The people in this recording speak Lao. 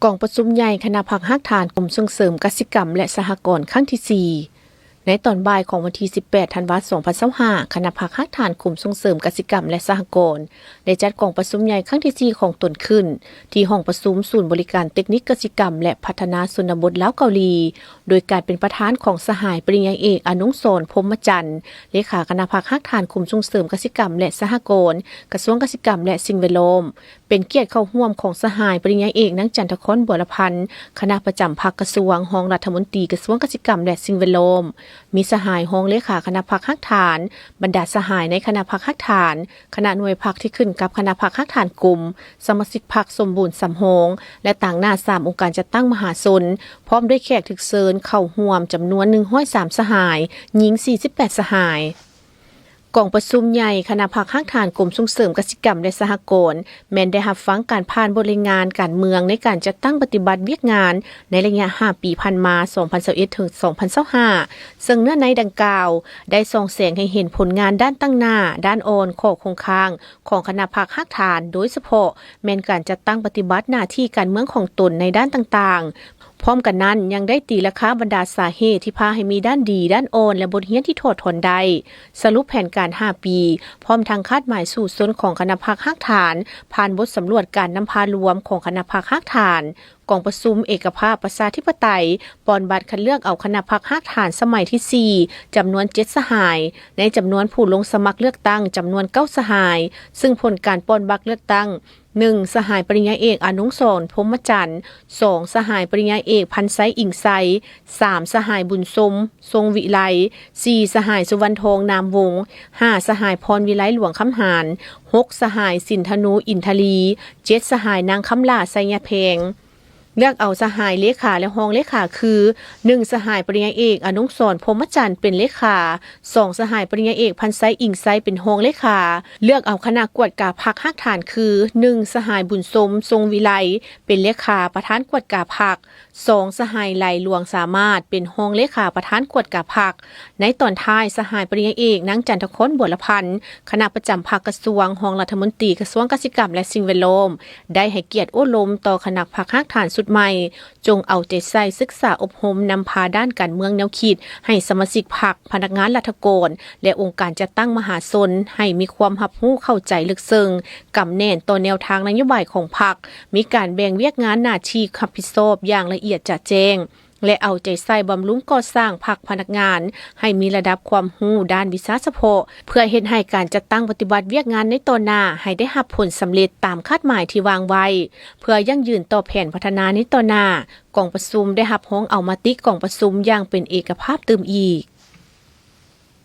ກອງປະຊຸມໃຫຍ່ຄະນະພັກຮາກຖານກົມສົ່ງເສີມກະສິກຳ ແລະ ສະຫະກອນ ຄັ້ງທີສີ່ ໃນຕອນບ່າຍຂອງວັນທີສິບແປດ ທັນວາ ສອງພັນຊາວຫ້າ ຄະນະພັກຮາກຖານກົມສົ່ງເສີມກະສິກຳ ແລະ ສະຫະກອນ ໄດ້ຈັດກອງປະຊຸມໃຫຍ່ຄັ້ງທີສີ່ຂອງຕົນຂຶ້ນ ທີ່ຫ້ອງປະຊຸມສູນບໍລິການເຕັກນິກກະສິກຳ ແລະ ພັດທະນາຊົນນະບົດລາວເກົາຫຼີ ໂດຍການເປັນປະທານຂອງສະຫາຍປະລິນຍາເອກ ອານົງສອນ ພົມມະຈັນ ເລຂາຄະນະພັກຮາກຖານກົມສົ່ງເສີມກະສິກຳ ແລະ ສະຫະກອນ ກະຊວງກະສິກຳ ແລະ ສິ່ງແວດລ້ອມ. ເປັນກຽດເຂົ້າຮ່ວມຂອງສະຫາຍປະລິນຍາເອກ ນາງຈັນທະຄອນ ບົວລະພັນ ຄະນະປະຈຳພັກກະຊວງ, ຮອງລັດຖະມົນຕີກະຊວງກະສິກຳ ແລະ ສິ່ງແວດລ້ອມ, ມີສະຫາຍຮອງເລຂາຄະນະພັກຮາກຖານ, ບັນດາສະຫາຍໃນຄະນະພັກຮາກຖານ, ຄະນະໜ່ວຍພັກທີ່ຂຶ້ນກັບຄະນະພັກຮາກຖານກົມ, ສະມາຊິກພັກສົມບູນສຳຮອງ ແລະ ຕາງໜ້າສາມອົງການຈັດຕັ້ງມະຫາຊົນ, ພ້ອມດ້ວຍແຂກຖືກເຊີນເຂົ້າຮ່ວມຈຳນວນໜຶ່ງຮ້ອຍສາມສະຫາຍ, ຍິງສີ່ສິບແປດສະຫາຍ. ກອງປະຊຸມໃຫຍ່ຄະນະພັກຮາກຖານກົມສົ່ງເສີມກະສິກຳ ແລະ ສະຫະກອນ ແມ່ນໄດ້ຮັບຟັງການຜ່ານບົດລາຍງານການເມືອງໃນການຈັດຕັ້ງປະຕິບັດວຽກງານໃນໄລຍະຫ້າປີຜ່ານມາ ສອງພັນຊາວເອັດ ເຖິງ ສອງພັນຊາວຫ້າ ເຊິ່ງເນື້ອໃນດັ່ງກ່າວໄດ້ສ່ອງແສງໃຫ້ເຫັນຜົນງານດ້ານຕັ້ງໜ້າ, ດ້ານອ່ອນ, ຂໍ້ຄົງຄ້າງຂອງຄະນະພັກຮາກຖານ, ໂດຍສະເພາະແມ່ນການຈັດຕັ້ງປະຕິບັດໜ້າທີ່ການເມືອງຂອງຕົນໃນດ້ານຕ່າງໆ. ພ້ອມກັນນັ້ນ ຍັງໄດ້ຕີລາຄາບັນດາສາເຫດທີ່ພາໃຫ້ມີດ້ານດີ, ດ້ານອ່ອນ ແລະ ບົດຮຽນທີ່ຖອດຖອນໄດ້, ສະຫຼຸບແຜນການຫ້າປີ, ພ້ອມທັງຄາດໝາຍສູ້ຊົນຂອງຄະນະພັກຮາກຖານ ຜ່ານບົດສຳຫຼວດການນຳພາລວມຂອງຄະນະພັກຮາກຖານ. ກອງປະຊຸມເອກະພາບປະຊາທິປະໄຕ ປ່ອນບັດຄັດເລືອກເອົາຄະນະພັກຮາກຖານສະໄໝທີສີ່ ຈຳນວນເຈັດສະຫາຍ ໃນຈຳນວນຜູ້ລົງສະໝັກເລືອກຕັ້ງຈຳນວນເກົ້າສະຫາຍ, ເຊິ່ງຜົນການປ່ອນບັດເລືອກຕັ້ງ ໜຶ່ງ ສະຫາຍປະລິນຍາເອກ ອານົງສອນ ພົມມະຈັນ, ສອງ ສະຫາຍປະລິນຍາເອກ ພັນໄຊ ອິງໄຊ, ສາມ ສະຫາຍ ບຸນຊົມ ຊົງວິໄລ, ສີ່ ສະຫາຍ ສຸວັນທອງ ນາມວົງ, ຫ້າ ສະຫາຍ ພອນວິໄລ ຫຼວງຄຳຫານ, ຫົກ ສະຫາຍ ສິນທະນູ ອິນທະລີ, ເຈັດ ສະຫາຍ ນາງຄຳຫຼ້າ ໄຊຍະແພງ. ເລືອກເອົາສະຫາຍເລຂາ ແລະ ຮອງເລຂາຄື ໜຶ່ງ ສະຫາຍປະລິນຍາເອກ ອານົງສອນ ພົມມະຈັນ ເປັນເລຂາ, ສອງ ສະຫາຍປະລິນຍາເອກ ພັນໄຊ ອິງໄຊ ເປັນຮອງເລຂາ. ເລືອກເອົາຄະນະກວດກາພັກຮາກຖານຄື ໜຶ່ງ ສະຫາຍ ບຸນຊົມ ຊົງວິໄລ ເປັນເລຂາປະທານກວດກາພັກ, ສອງ ສະຫາຍ ໄຫຼຫຼວງສາມາດ ເປັນຮອງເລຂາປະທານກວດກາພັກ. ໃນຕອນທ້າຍ ສະຫາຍປະລິນຍາເອກ ນາງຈັນທະຄອນ ບົວລະພັນ ຄະນະປະຈຳພັກກະຊວງ, ຮອງລັດຖະມົນຕີກະຊວງກະສິກຳ ແລະ ສິ່ງແວດລ້ອມ ໄດ້ໃຫ້ກຽດໂອ້ລົມຕໍ່ຄະນະພັກຮາກຖານຊຸດໃໝ່, ຈົ່ງເອົາໃຈໃສ່ສຶກສາອົບຮົມນຳພາດ້ານການເມືອງແນວຄິດໃຫ້ສະມາຊິກພັກ, ພະນັກງານລັດຖະກອນ ແລະ ອົງການຈັດຕັ້ງມະຫາຊົນ ໃຫ້ມີຄວາມຮັບຮູ້ເຂົ້າໃຈເລິກເຊິ່ງ, ກຳແໜ້ນຕໍ່ແນວທາງນະໂຍບາຍຂອງພັກ, ມີການແບ່ງວຽກງານໜ້າທີ່ຮັບຜິດຊອບຢ່າງລະອຽດຈະແຈ້ງ ແລະ ເອົາໃຈໃສ່ບຳລຸງກໍ່ສ້າງພັກພະນັກງານ ໃຫ້ມີລະດັບຄວາມຮູ້ດ້ານວິຊາສະເພາະ, ເພື່ອເຮັດໃຫ້ການຈັດຕັ້ງປະຕິບັດວຽກງານໃນຕໍ່ໜ້າ ໃຫ້ໄດ້ຮັບຜົນສຳເລັດຕາມຄາດໝາຍທີ່ວາງໄວ້, ເພື່ອຢັ້ງຢືນຕໍ່ແຜນພັດທະນາໃນຕໍ່ໜ້າ. ກອງປະຊຸມໄດ້ຮັບຮອງເອົາມະຕິກອງປະຊຸມຢ່າງເປັນເອກະພາບຕື່ມອີກ.